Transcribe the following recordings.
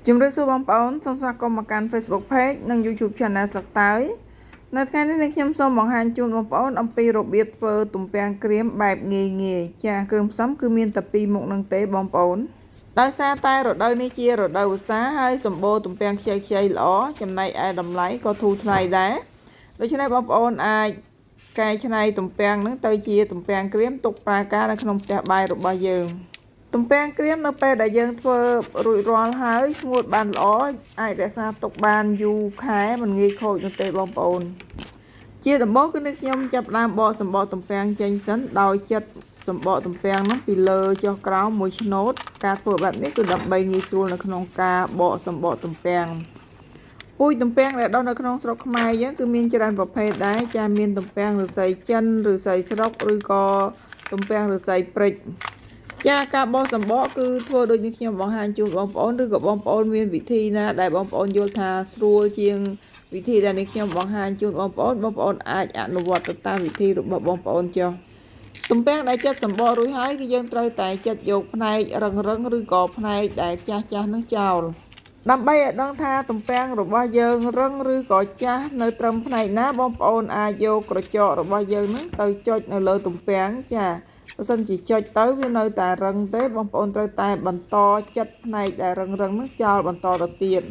ជំរាបសួរបងប្អូនសូមស្វាគមន៍មកកាន់ Facebook Page និង YouTube Channel ស្លឹកតើយនៅថ្ងៃនេះនាងខ្ញុំសូមបង្ហាញជូនបងប្អូនអំពីរបៀបធ្វើទំពាំងក្រៀមបែបងាយងាយចាគ្រឿងផ្សំគឺមានតែពីរមុខនឹងទេបងប្អូនដោយសារតែរដូវនេះជារដូវវស្សាហើយសម្បូរទំពាំងខ្ចីខ្ចីល្អចំណែកឯតម្លៃក៏ធូរថ្លៃដែរដូច្នេះបងប្អូនអាចកែច្នៃទំពាំងនឹងទៅជាទំពាំងក្រៀមទុកប្រើការនៅក្នុងផ្ទះបាយរបស់យើងទំពាំងក្រៀមនៅពេលដែលយើងធ្វើរួចរាល់ហើយស្ងួតបានល្អអាចរក្សាទុកបានយូរខែមិនងាយខូចនោះទេបងប្អូនជាដំបូងគឺនេះខ្ញុំចាប់ដើមបកសម្បកទំពាំងចេញសិនដោយចិត្តសម្បកទំពាំងនោះពីលើចុះក្រោមមួយឆ្នូតការធ្វើបែបនេះគឺដើម្បីងាយស្រួលនៅក្នុងការបកសម្បកទំពាំងពូជទំពាំងដែលដុះនៅក្នុងស្រុកខ្មែរយើងគឺមានច្រើនប្រភេទដែរចាមានទំពាំងឫស្សីចិនឫស្សីស្រុកឬក៏ទំពាំងឫស្សីព្រិចចាការបោះសម្បកគឺធ្វើដូចនេះខ្ញុំបង្ហាញជូនបងប្អូនឬក៏បងប្អូនមានវិធីណាដែលបងប្អូនយល់ថាស្រួលជាងវិធីដែលនេះខ្ញុំបង្ហាញជូនបងប្អូនបងប្អូនអាចអនុវត្តទៅតាមវិធីរបស់បងប្អូនចុះទំពាំងដែលចិត្តសម្បករួចហើយគឺយើងត្រូវតែចិត្តយកផ្នែករឹងរឹងឬក៏ផ្នែកដែលចាស់ចាស់នឹងចោលដើម្បីឲ្យដឹងថាទំពាំងរបស់យើងរឹងឬក៏ចាស់នៅត្រឹមផ្នែកណាបងប្អូនអាចយកក្រចករបស់យើងនឹងទៅចុចនៅលើទំពាំងចាបើសិនជាចុចទៅវានៅតែរឹងទេបងប្អូនត្រូវតែបន្តចិត្តផ្នែកដែលរឹងរឹងនោះចោលបន្តទៅទៀត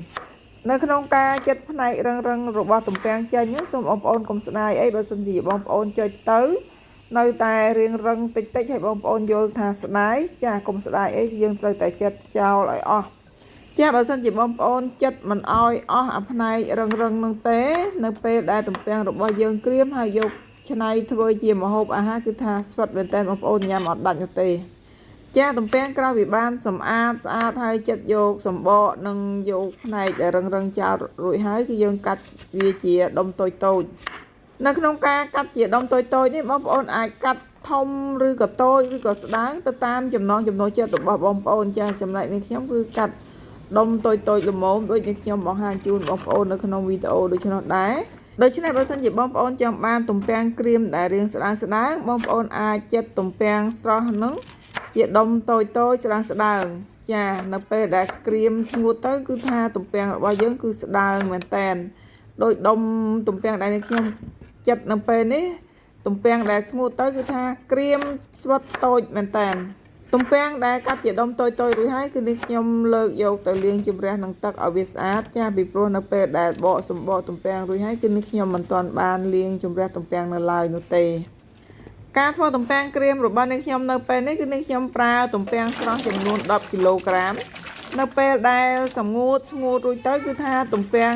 នៅក្នុងការចិត្តផ្នែករឹងរឹងរបស់ទំពាំងចេញហ្នឹងសូមបងប្អូនកុំស្ដាយអីបើសិនជាបងប្អូនចុចទៅនៅតែរៀងរឹងតិចតិចឲ្យបងប្អូនយល់ថាស្ដាយចាកុំស្ដាយអីយើងត្រូវតែចិត្តចោលឲ្យអស់ចាបើសិនជាបងប្អូនចិត្តមិនអោយអស់អាផ្នែករឹងរឹងនឹងទេនៅពេលដែលទំពាំងរបស់យើងក្រៀមហើយយកច្នៃធ្វើជាម្ហូបអាហារគឺថាស្វិតមែនតើបងប្អូនញ៉ាំអត់ដាច់នោះទេចាទំពាំងក្រៅវាបានសម្អាតស្អាតហើយចិត្តយកសម្បកនិងយកផ្នែកដែលរឹងរឹងចោលរួចហើយគឺយើងកាត់វាជាដុំតូចតូចនៅក្នុងការកាត់ជាដុំតូចតូចនេះបងប្អូនអាចកាត់ធំឬក៏តូចឬក៏ស្ដើងទៅតាមចំណង់ចំណូលចិត្តរបស់បងប្អូនចាចំណែកនេះខ្ញុំគឺកាត់ដុំតូចតូចល្មមដូចនេះខ្ញុំបង្ហាញជូនបងប្អូននៅក្នុងវីដេអូដូច្នោះដែរដូច្នេះបើសិនជាបងប្អូនចង់បានទំពាំងក្រៀមដែលរាងស្ដើងស្ដើងបងប្អូនអាចចិត្តទំពាំងស្រស់នឹងជាដុំតូចតូចស្ដើងស្ដើងចានៅពេលដែលក្រៀមស្ងួតទៅគឺថាទំពាំងរបស់យើងគឺស្ដើងមែនតែនដោយដុំទំពាំងដែលខ្ញុំចិត្តនៅពេលនេះទំពាំងដែលស្ងួតទៅគឺថាក្រៀមស្វិតតូចមែនតែនទំពាំងដែលកាត់ជាដុំតូចតូចរួចហើយគឺនេះខ្ញុំលើកយកទៅលាងជម្រះនឹងទឹកឲ្យវាស្អាតចាពីព្រោះនៅពេលដែលបកសម្បកទំពាំងរួចហើយគឺនេះខ្ញុំមិនទាន់បានលាងជម្រះទំពាំងនៅឡើយនោះទេការធ្វើទំពាំងក្រៀមរបស់នេះខ្ញុំនៅពេលនេះគឺនេះខ្ញុំប្រើទំពាំងស្រស់ចំនួន10គីឡូក្រាមនៅពេលដែលសម្ងួតស្ងួតរួចទៅគឺថាទំពាំង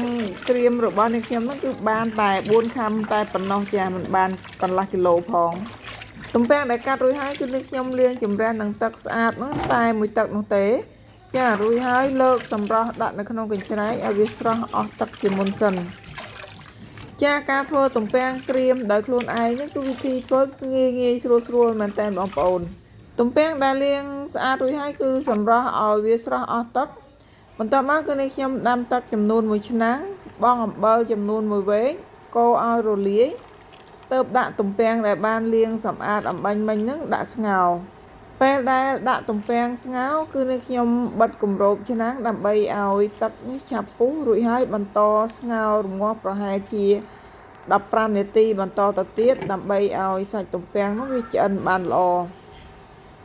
ក្រៀមរបស់នេះខ្ញុំនោះគឺបានតែ4ខាំតែប៉ុណ្ណោះចាមិនបានកន្លះគីឡូផងទំពាំងដែលកាត់រួចហើយគឺនេះខ្ញុំលាងជម្រះនឹងទឹកស្អាតនោះតែមួយទឹកនោះទេចារួចហើយលើកសម្រស់ដាក់នៅក្នុងកញ្ច្រែកឲ្យវាស្រស់អស់ទឹកជាមុនសិនចាការធ្វើទំពាំងក្រៀមដោយខ្លួនឯងនេះគឺវិធីធ្វើងាយងាយស្រួលស្រួលមែនតើបងប្អូនទំពាំងដែលលាងស្អាតរួចហើយគឺសម្រស់ឲ្យវាស្រស់អស់ទឹកបន្ទាប់មកគឺនេះខ្ញុំដាំទឹកចំនួន1ឆ្នាំងបងអំបិលចំនួន1វែកកូរឲ្យរលាយទៅដាក់ទំពាំងដែលបានលាងសម្អាតអំបញ្ញមិញហ្នឹងដាក់ស្ងោរពេលដែលដាក់ទំពាំងស្ងោរគឺនេះខ្ញុំបិទគម្របឆ្នាំងដើម្បីឲ្យទឹកនេះឆាប់ពុះរួចហើយបន្តស្ងោររងាស់ប្រហែលជា15នាទីបន្តទៅទៀតដើម្បីឲ្យសាច់ទំពាំងនោះវាឆ្អិនបានល្អ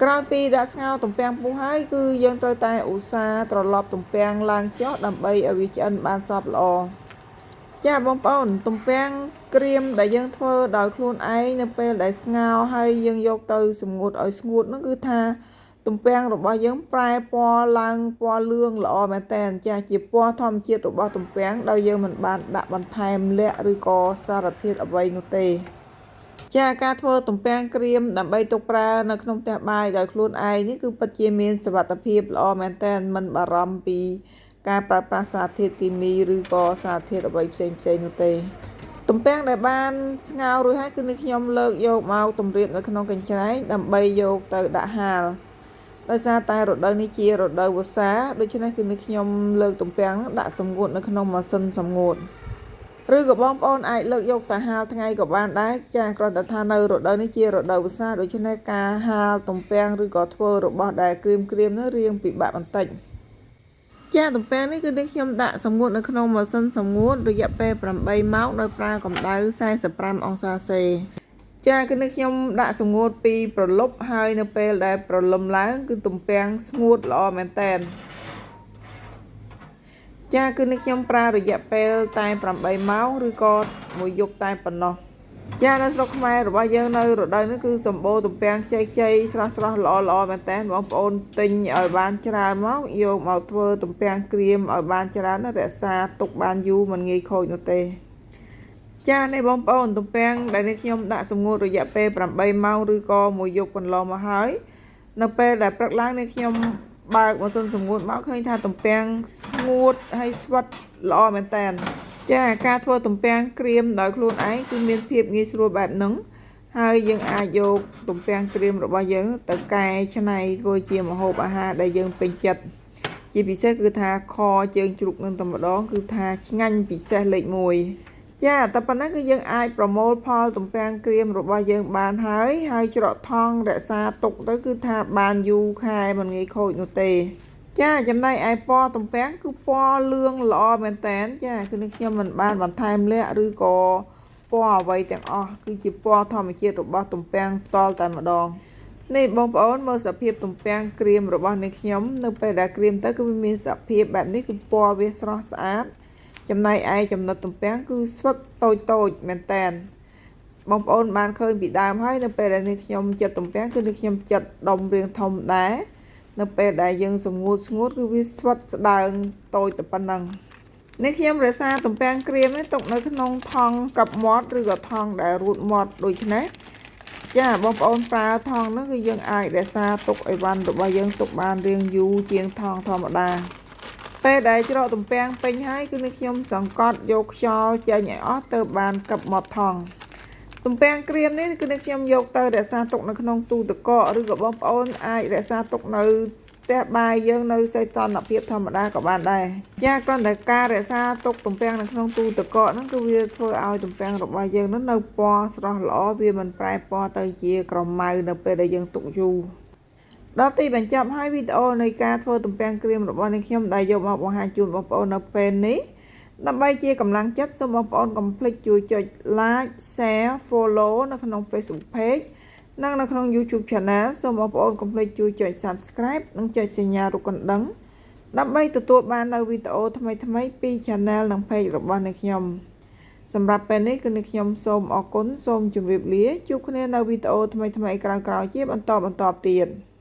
ក្រោយពីដាក់ស្ងោរទំពាំងពុះហើយគឺយើងត្រូវតែឧស្សាហ៍ត្រឡប់ទំពាំងឡើងចុះដើម្បីឲ្យវាឆ្អិនបានសព្វល្អចាបងប្អូនទំពាំងក្រៀមដែលយើងធ្វើដោយខ្លួនឯងនៅពេលដែលស្ងោរហើយយើងយកទៅសម្ងួតឲ្យស្ងួតនោះគឺថាទំពាំងរបស់យើងប្រែពណ៌ឡើងពណ៌លឿងល្អមែនតើចាជាពណ៌ធម្មជាតិរបស់ទំពាំងដោយយើងមិនបានដាក់បន្ថែមលក្ខឬក៏សារធាតុអ្វីនោះទេចាការធ្វើទំពាំងក្រៀមដើម្បីទុកប្រើនៅក្នុងផ្ទះបាយដោយខ្លួនឯងនេះគឺពិតជាមានសុវត្ថិភាពល្អមែនតើមិនបារម្ភពីការប្រើប្រាស់សារធាតុគីមីឬក៏សារធាតុអ្វីផ្សេងផ្សេងនោះទេទំពាំងដែលបានស្ងោររួចហើយគឺនេះខ្ញុំលើកយកមកទម្រាបនៅក្នុងកញ្ច្រែងដើម្បីយកទៅដាក់ហាលដោយសារតែរដូវនេះជារដូវវស្សាដូច្នេះគឺនេះខ្ញុំលើកទំពាំងដាក់សម្ងួតនៅក្នុងម៉ាស៊ីនសម្ងួតឬក៏បងប្អូនអាចលើកយកទៅហាលថ្ងៃក៏បានដែរចាគ្រាន់តែថានៅរដូវនេះជារដូវវស្សាដូច្នេះការហាលទំពាំងឬក៏ធ្វើរបស់ដែលក្រៀមក្រៀមនោះរៀងពិបាកបន្តិច ចាទំពាំងនេះគឺនេះខ្ញុំដាក់សម្ងួតនៅក្នុងម៉ាស៊ីនសម្ងួតរយៈពេល8ម៉ោងដោយប្រើកម្ដៅ45អង្សាសេចាគឺនេះខ្ញុំដាក់សម្ងួតពីប្រលប់ហើយនៅពេលដែលប្រលឹមឡើងគឺទំពាំងស្ងួតល្អមែនតែនចាគឺនេះខ្ញុំប្រើរយៈពេលតែ8ម៉ោងឬក៏មួយយប់តែប៉ុណ្ណោះចានៅស្រុកខ្មែររបស់យើងនៅរដូវនេះគឺសម្បូរទំពាំងខ្ចីខ្ចីស្រស់ស្រស់ល្អល្អមែនតើបងប្អូនទិញឲ្យបានច្រើនមកយកមកធ្វើទំពាំងក្រៀមឲ្យបានច្រើនណារក្សាទុកបានយូរមិនងាយខូចនោះទេចានេះបងប្អូនទំពាំងដែលនេះខ្ញុំដាក់សម្ងួតរយៈពេល8ម៉ោងឬក៏មួយយប់កន្លងមកហើយនៅពេលដែលព្រឹកឡើងនេះខ្ញុំបើកម៉ាស៊ីនសម្ងួតមកឃើញថាទំពាំងស្ងួតហើយស្វិតល្អមែនតើចាការធ្វើទំពាំងក្រៀមដោយខ្លួនឯងគឺមានភាពងាយស្រួលបែបហ្នឹងហើយយើងអាចយកទំពាំងក្រៀមរបស់យើងទៅកែច្នៃធ្វើជាម្ហូបអាហារដែលយើងពេញចិត្តជាពិសេសគឺថាខជើងជ្រូកនឹងតែម្ដងគឺថាឆ្ងាញ់ពិសេសលេខ1ចាតែប៉ុណ្ណឹងគឺយើងអាចប្រមូលផលទំពាំងក្រៀមរបស់យើងបានហើយហើយច្រកថង់រក្សាទុកទៅគឺថាបានយូរខែមិនងាយខូចនោះទេចាចំណែកឯពណ៌ទំពាំងគឺពណ៌លឿងល្អមែនតែនចាគឺនេះខ្ញុំមិនបានបន្ថែមលក្ខឬក៏ពណ៌អ្វីទាំងអស់គឺជាពណ៌ធម្មជាតិរបស់ទំពាំងផ្ទាល់តែម្ដងនេះបងប្អូនមើលសភាពទំពាំងក្រៀមរបស់នេះខ្ញុំនៅពេលដែលក្រៀមទៅគឺវាមានសភាពបែបនេះគឺពណ៌វាស្រស់ស្អាតចំណែកឯចំណិតទំពាំងគឺស្វិតតូចតូចមែនតែនបងប្អូនបានឃើញពីដើមហើយនៅពេលដែលនេះខ្ញុំចិត្តទំពាំងគឺនេះខ្ញុំចិត្តដុំរាងធំដែរនៅពេលដែលយើងសម្ងួតស្ងួតគឺវាស្វិតស្ដើងតូចតែប៉ុណ្ណឹងនេះខ្ញុំរក្សាទំពាំងក្រៀមនេះទុកនៅក្នុងថង់កັບមាត់ឬក៏ថង់ដែលរូតមាត់ដូចនេះចាបងប្អូនប្រើថង់ហ្នឹងគឺយើងអាចរក្សាទុកអីវ៉ាន់របស់យើងទុកបានរៀងយូរជាងថង់ធម្មតាពេលដែលច្រកទំពាំងពេញហើយគឺនេះខ្ញុំសង្កត់យកខ្យល់ចេញឲ្យអស់ទៅបានកັບមាត់ថង់ទំពាំងក្រៀមនេះគឺនេះខ្ញុំយកទៅរក្សាទុកនៅក្នុងទូទឹកកកឬក៏បងប្អូនអាចរក្សាទុកនៅផ្ទះបាយយើងនៅសីតុណ្ហភាពធម្មតាក៏បានដែរចាគ្រាន់តែការរក្សាទុកទំពាំងនៅក្នុងទូទឹកកកហ្នឹងគឺវាធ្វើឲ្យទំពាំងរបស់យើងហ្នឹងនៅពណ៌ស្រស់ល្អវាមិនប្រែពណ៌ទៅជាក្រមៅនៅពេលដែលយើងទុកយូរដល់ទីបញ្ចប់ហើយវីដេអូនៃការធ្វើទំពាំងក្រៀមរបស់នេះខ្ញុំដែលយកមកបង្ហាញជូនបងប្អូននៅពេលនេះដើម្បីជាកម្លាំងចិត្តសូមបងប្អូនកុំភ្លេចជួយចុច Like Share Follow នៅក្នុង Facebook Page និងនៅក្នុង YouTube Channel សូមបងប្អូនកុំភ្លេចជួយចុច Subscribe និងចុចសញ្ញារូបកណ្ដឹងដើម្បីទទួលបាននូវវីដេអូថ្មីៗពី Channel និង Page របស់អ្នកខ្ញុំសម្រាប់ពេលនេះគឺអ្នកខ្ញុំសូមអរគុណសូមជម្រាបលាជួបគ្នានៅវីដេអូថ្មីៗក្រោយៗជាបន្តបន្ទាប់ទៀត។